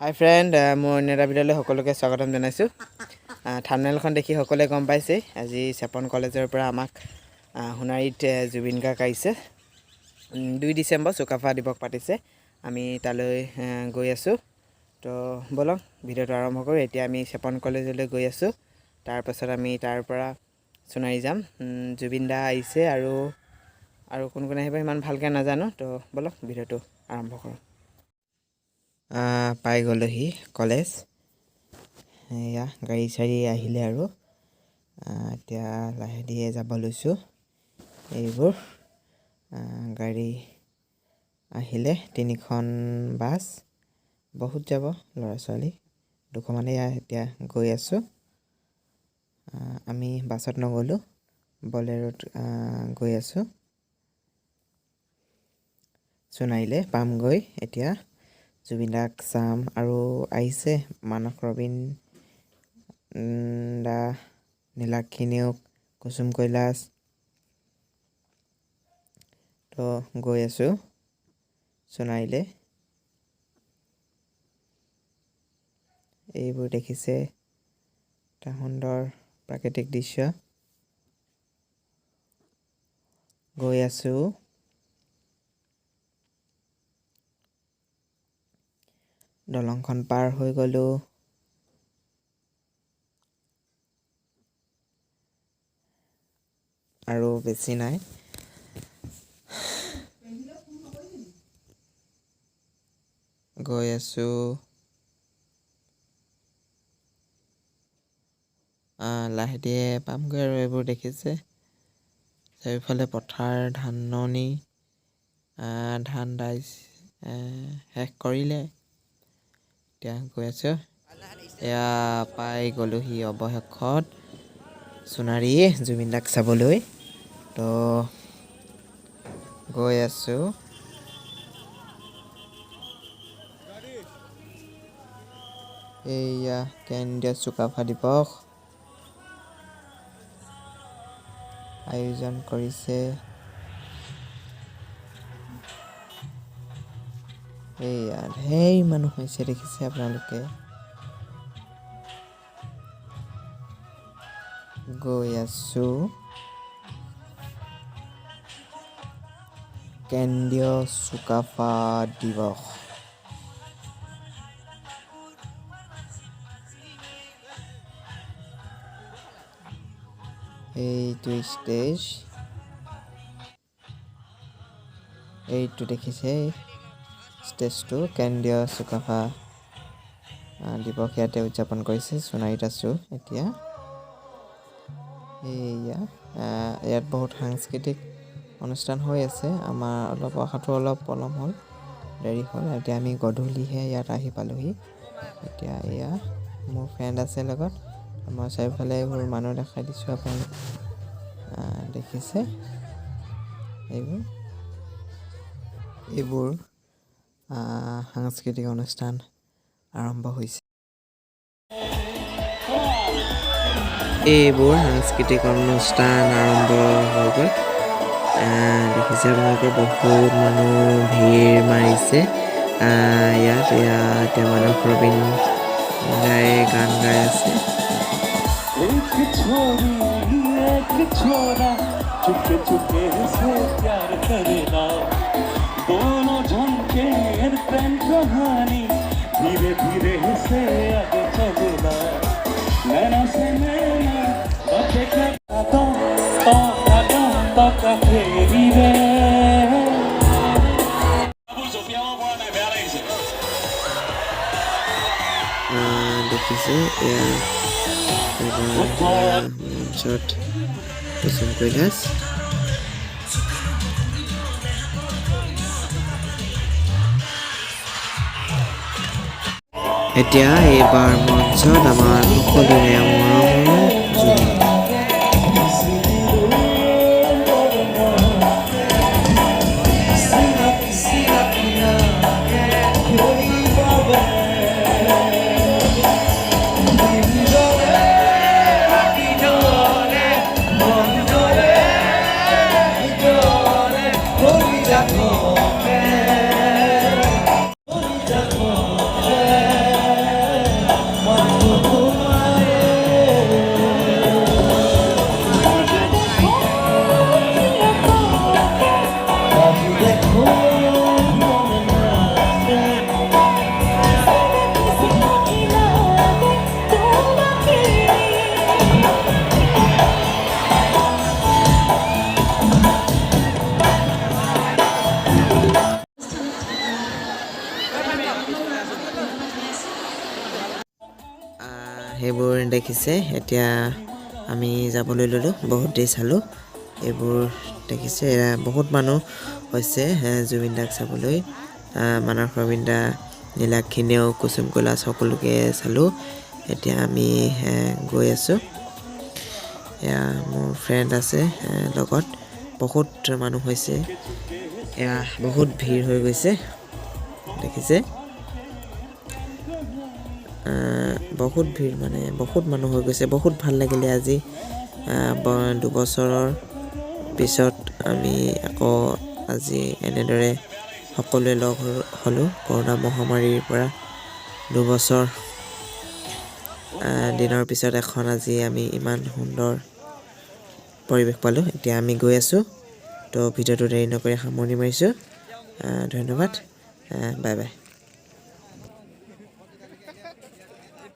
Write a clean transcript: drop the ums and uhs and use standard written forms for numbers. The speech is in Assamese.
হাই ফ্ৰেণ্ড, মোৰ অন্য এটা ভিডিঅ'লৈ সকলোকে স্বাগতম জনাইছোঁ। থাম্বনেইলখন দেখি সকলোৱে গম পাইছেই, আজি চেপন কলেজৰ পৰা আমাক সোণাৰীত জুবিন গাৰ্গ আহিছে। 2 ডিচেম্বৰ চুকাফা দিৱস পাতিছে। আমি তালৈ গৈ আছোঁ। তো ব'লক, ভিডিঅ'টো আৰম্ভ কৰোঁ। এতিয়া আমি চেপন কলেজলৈ গৈ আছোঁ। তাৰপাছত আমি তাৰ পৰা সোণাৰী যাম। জুবিন দা আহিছে আৰু আৰু কোন কোন আহিব সিমান ভালকৈ নাজানো। তো ব'লক, ভিডিঅ'টো আৰম্ভ কৰোঁ। পাই গ'লোহি কলেজ। এয়া গাড়ী চাড়ী আহিলে আৰু এতিয়া লাহে ধীৰে যাব লৈছোঁ। এইবোৰ গাড়ী আহিলে, তিনিখন বাছ, বহুত যাব ল'ৰা ছোৱালী 200 মানে। এয়া এতিয়া গৈ আছোঁ। আমি বাছত নগ'লোঁ, বলেৰোত গৈ আছোঁ। সোণাৰীলৈ পামগৈ এতিয়া। জুবিন দাক চাম আৰু আহিছে মানস ৰবীন দা, নীলাক্ষী নেওগ, কুসুম কৈলাশ। তো গৈ আছোঁ সোণাৰীলৈ। এইবোৰ দেখিছে, এটা সুন্দৰ প্ৰাকৃতিক দৃশ্য। গৈ আছোঁ। দলংখন পাৰ হৈ গ'লোঁ। আৰু বেছি নাই। গৈ আছোঁ। লাহে ধীৰে পামগৈ আৰু। এইবোৰ দেখিছে, চাৰিওফালে পথাৰ, ধাননি, ধান দাই শেষ কৰিলে। এতিয়া গৈ আছোঁ। এয়া পাই গ'লোহি অৱশেষত সোণাৰী জুবিন দাক চাবলৈ। তো গৈ আছোঁ। এইয়া কেন্দ্ৰীয় চুকাফা দিৱস আয়োজন কৰিছে। এইয়া ঢেৰ মানুহ হৈছে, দেখিছে আপোনালোকে। গৈ আছোঁ। কেন্দ্ৰীয় চুকাফা দিৱস। এইটো ষ্টেজ, এইটো দেখিছে ষ্টেজটো। কেন্দ্ৰীয় চুকাফা দিৱস ইয়াতে উদযাপন কৰিছে। সোণাৰীত আছোঁ এতিয়া। এইয়া ইয়াত বহুত সাংস্কৃতিক অনুষ্ঠান হৈ আছে। আমাৰ অলপ অহাটো অলপ পলম হ'ল, দেৰি হ'ল। এতিয়া আমি গধূলিহে ইয়াত আহি পালোহি। এতিয়া এয়া মোৰ ফ্ৰেণ্ড আছে লগত। মই চাৰিওফালে এইবোৰ মানুহ দেখাই দিছোঁ আপোনালোক। দেখিছে এইবোৰ এইবোৰ সাংস্কৃতিক অনুষ্ঠান আৰম্ভ হৈছে। এইবোৰ সাংস্কৃতিক অনুষ্ঠান আৰম্ভ হৈ গ'ল। দেখিছে আপোনালোকে, বহুত মানুহ ভিৰ মাৰিছে ইয়াত। এয়া এতিয়া মানস ৰবীন দাই গান গাই আছে। एक छोरी, एक छोरा, चुपके चुपके से प्यार करना। दोनों झुमके प्रेम कहानी, धीरे धीरे से आगे चलना। नैना से नैना बातें करना, तो तो फेरी रे। জঁপিয়াব পৰা নাই, বেয়া লাগিছে। দেখিছে, এয়া এবাৰ মঞ্চত কুসুম কৈলাশ। এতিয়া এইবাৰ মঞ্চত আমাৰ সকলোৰে মৰমৰ জুবিন দা। সেইবোৰ দেখিছে। এতিয়া আমি যাবলৈ ল'লোঁ। বহুত দেৰি চালোঁ। এইবোৰ দেখিছে, এয়া বহুত মানুহ হৈছে জুবিন দাক চাবলৈ। মানস ৰবীন দা, নীলাক্ষী নেওগ, কুসুম কৈলাশ সকলোকে চালোঁ। এতিয়া আমি গৈ আছোঁ। এয়া মোৰ ফ্ৰেণ্ড আছে লগত। বহুত মানুহ হৈছে, এয়া বহুত ভিৰ হৈ গৈছে, দেখিছে। বহুত ভিৰ, মানে বহুত মানুহ হৈ গৈছে। বহুত ভাল লাগিলে আজি। 2 বছৰৰ পিছত আমি আকৌ আজি এনেদৰে সকলোৱে লগ হ'লোঁ। কৰোণা মহামাৰীৰ পৰা 2 বছৰ দিনৰ পিছত এখন আজি আমি ইমান সুন্দৰ পৰিৱেশ পালোঁ। এতিয়া আমি গৈ আছোঁ। তো ভিডিঅ'টো দেৰি নকৰি সামৰণি মাৰিছোঁ। ধন্যবাদ, বাই বাই।